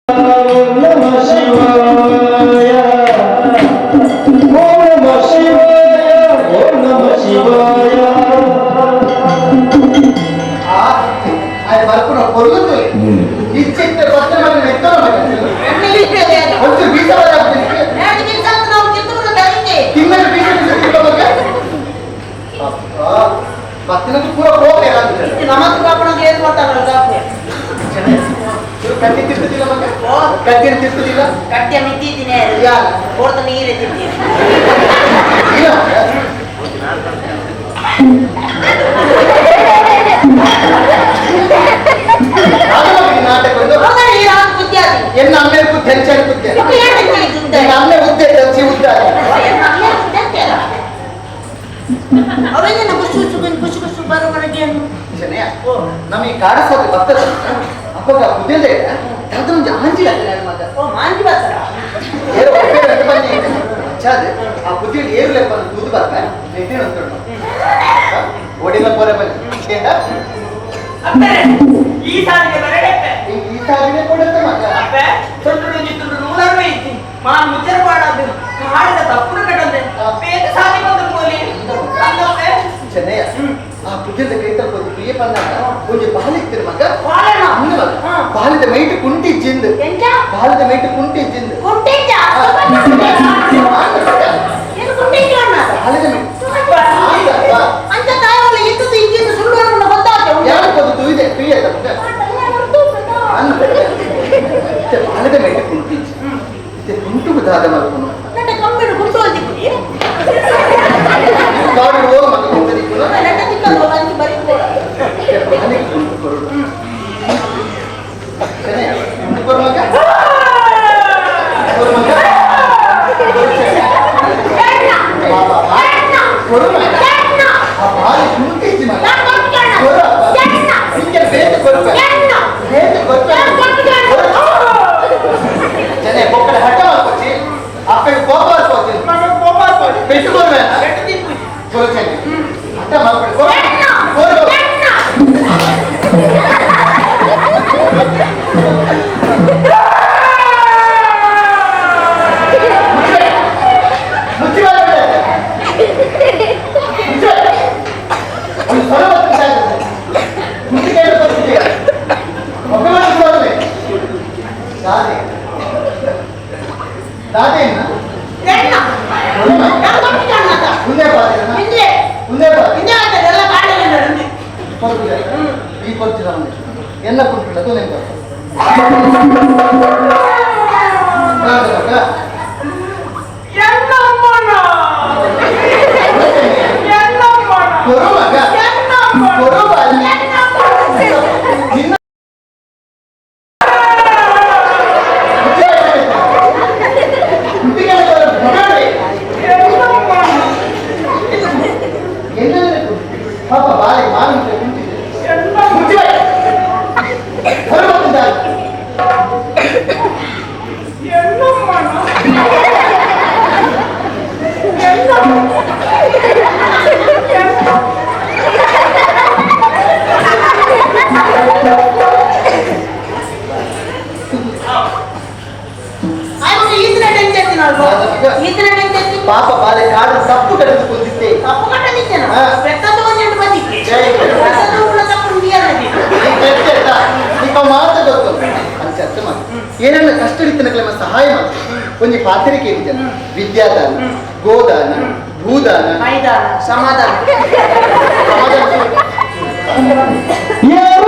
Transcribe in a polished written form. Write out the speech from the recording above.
ನಮಃ ಶಿವಾಯ ಓಂ ನಮಃ ಶಿವಾಯ ಓಂ ನಮಃ ಶಿವಾಯ. ಆ ಬರ್ಪುನ ಕೊಲ್ಲುತ್ತು ಇಚ್ಚಿತ್ತೆ ಪತ್ರ ಮನೆ ನೆತ್ತನ ಒಂದು ಬೀಸ ತಿನ್ನಲು ಬೀಸ ಬೀಸ ತಿಂದ ಬಗ್ಗೆ ಬತ್ತಿನದು ಪೂರ ಕೋಪ. ಕತ್ತಿ ತಿರ್ತದಿಲ್ಲ ಮಗ, ಕತ್ತಿನ ತಿರ್ತದಿಲ್ಲ. ಕಟ್ಟಿಯ ಮಿತ್ತಿದ್ದೀನಿ. ಯಾರು? ಕೊಡ್ತ ನೀರೇ ತಿಂತೀನಿ. ಇಲ್ಲ. ನಾಟಕ ಒಂದು. ಈ ರಾಗ ಬುದ್ಧಿ ಆದಿ. ಎನ್ನ ಅಮ್ಮೆ ಬುದ್ಧಿ ಹೆಚ್ಚಾಗಿ ಬುದ್ಧಿ. ಎನ್ನ ಅಮ್ಮೆ ಉದ್ದೆ ಹೆಚ್ಚಿ ಉದ್ದ. ಅವೇನ ಖುಷಿ ಖುಷಿ ಖುಷಿ ಖುಷಿ ಬರೋ ಮನೆಗೆ. ಚೆನ್ನಯ್ಯ, ನಮ್ಮ ಈ ಕಾಡು ಸೋತೆ ಬರ್ತದೆ ಅಪ್ಪಗ ಬುದ್ಧಿಂದ ದಾದ ಒಂಜಿ ಆಂಜಿ ಮಗ. ಓ ಮಾಂಜಿ ಬರ್ತಾರ. ಏರೋ ಒಪ್ಪೇರು ಅಂತ ಬನ್ನಿ ಅಚ್ಚಾದ ಆ ಬುದ್ಧಿಯಲ್ಲಿ ಏರು ಲೆಪ್ಪ ತೂದು ಬರ್ತ ನೆತ್ತಿನ ಉಂಟು ಓಡಿಲ್ಲ ಪೋರೆ ಬನ್ನಿ ಏಂಡ. ಅಪ್ಪೆ, ಈ ಸಾಲಿಗೆ ಬರಡೆಪ್ಪೆ. ಈ ಸಾಲಿಗೆ ಕೊಡುತ್ತೆ ಮಗ. ಅಪ್ಪೆ, ತೊಂದರೆ ಜಿತ್ತುಂಡು ನೂಲರ್ಮೆ ಇತ್ತಿ ಮಾನ್ ಮುಚ್ಚರ ಪಾಡಾದು ಕಾಡಿದ ತಪ್ಪುನ ಕಟ್ಟಂದೆ ಬೇಗ ಸಾಲಿ ಬಂದು ಪೋಲಿ ಅಂದಪ್ಪೆ. ಚೆನ್ನಯ್ಯ, ಆ ಬುದ್ಧಿಂದ ಕೈ ತರ್ಬೋದು ಪ್ರಿಯ ಪಂದಾಗ ಒಂಜಿ ಬಾಲಿಕ್ತಿರ ಮಗ. ಬಾಳೆಣ್ಣ? ಅಂದ ಮಗ. ಬಾಲಿದ ಮೈಟ್ ಕುಂಟಿ ಜಿಂದ್. ಎಂಚ? ಬಾಲಿದ ಮೈಟ್ ಕುಂಟಿ ಜಿಂದ್. ಕುಂಟೆಂಚ? ಏನು ಕುಂಟೆಂಚ ಅಣ್ಣ? ಬಾಲಿದ ಮೈಟ್ ಅಂಚ ತಾಯವಲ್ಲ ಇದ್ದದ್ದು ಇದ್ದಿದ್ದು ಸುಳ್ಳು ಅನ್ನೋದು ಗೊತ್ತಾಗ್ತದೆ. ಯಾರು ಪದು ತುಯ್ದೆ ತುಯ್ಯದ ಮಗ. ಬಾಲಿದ ಮೈಟ್ ಕುಂಟಿ ಇತ್ತೆ ಕುಂಟು ದಾದ ಮಲ್ಪುನು. ನನ್ನ ಕಮ್ಮಿಡು ಕುಂಟು ಅಂದಿಕ್ಕುಡಿ. ಕಾಡು ಹೋಗ ಮಗ ಕುಂಟದಿಕ್ಕುನು. ನನ್ನ ತಿಕ್ಕಲು ಅಂಚಿ ಬರಿ ಕೂಡ. ಬಾಲಿಗೆ ಕುಂಟು ಕೊರಡು ಚೆನ್ನಯ್ಯ, ಕುಂಟು ಕೊರು ಮಗ, ಕೊರು ಮಗ, ಕೊರು ಚೆನ್ನಯ್ಯ. ಬಾ, ಬಾ, ಬಾ. ಕೊರು ಮಗ. ಆ ಬಾಲಿ ಕುಂಟಿಜ್ಜಿ ಮಗ. ಕೊರು ಅಪ್ಪ. ನಿಂಗೆ ಬೇಗ ಕೊರ್ಪೆ, ಬೇಗ ಕೊರ್ಪೆ. ಚೆನ್ನಯ್ಯ, ಬೊಕ್ಕಡೆ ಹಠ ಮಾಡ್ಕೊಚ್ಚಿ ಅಪ್ಪಗೆ ಕೋಪ ಮಾಡ್ಕೊಚ್ಚಿ. ಮಗ ಕೋಪ ಆಗ್ಬೋದು. ಪೆಟ್ಟು ಕೊರ್ಬೇಡ. ಬೆಟ್ಟು ತಿಪ್ಪು. ಕೊರು ಚೆನ್ನಯ್ಯ, ಹಠ ಮಾಡ್ಕೊಡಿ, ಕೊರು ಕೊರು. ಮುಚ್ಚಿ ಬಾಯಿ ಬಿಡೆ. ಮುಚ್ಚಿ ಬಾಯಿ. ಒಂದು ಸ್ವರ ಬರ್ತದೆ ಸಾಕು. ಮುಚ್ಚಿ ಕೈ ಬರ್ತಿದೆ. ಒಬ್ಬ ಮಾಡ್ಕೊಳ್ಳಿ. ದಾದೆ ದಾದೆ ಏನ? ಕೊಡು ಮಗ. ಮುಂದೆ ಬಾತೇನ? ಮುಂದೆ ಬಾ. ಕೊರ್ಪುಜ. ಈ ಕೊರ್ಚಿದ ಮನೆ. ಎನ್ನ ಕುಂಟುಂಡ ತೋನೆ ದಾದೆ ಮಗ. ಎನ್ನಮ್ಮನ ಎನ್ನಮ್ಮನ. ಕೊರು ಮಗ. ಕೊರು ಬಾಲಿ. ನಿನ್ನ ಮುಚ್ಚಿ ಬಾಯಿ ಬಿಡೆ. ಕುಂಟಿಗೆಲ್ಲ ಕೊರು. ಮಗನೇ. ಎಲ್ಲೆಲ್ಲ ಕುಂಟಿ. ಪಾಪ ಬಾಲೆ ಮಾವಿನ ಕುಂಟಿದೆ. ಮುಚ್ಚಿ ಬಾಯಿ. ಹೊರ ಬರ್ತಿದ್ದಾನೆ. ಪಾಪ ಬಾಲೆ ಕಾಡು ತಪ್ಪು ಕಡಿದು ಕುಂತಿದ್ದೆ. ತಪ್ಪು ಕಟ್ಟದಿದ್ದೇನೆ. ಹಾ. ಬೆತ್ತ ತಗೊಂಡು ಬಂದಿದ್ದೆ. ಜೈ. ತಪ್ಪು ನೀ ಕೆಟ್ಟ ಆಯ್ತಾ? ನಿಕ್ಕ ಮಾತು ಗೊತ್ತು ಅಂಚ ಮಾತು ಏನನ್ನ ಕಷ್ಟ ಇತ್ತಿನ ಸಹಾಯ ಮಾಡು. ಒಂಜಿ ಪಾತ್ರಿಕೆ ಏನಿದೆ, ವಿದ್ಯಾದಾನ, ಗೋದಾನ, ಭೂದಾನ, ಮೈದಾನ, ಸಮಾಧಾನ. ಸಮಾಧಾನ. ಯಾರು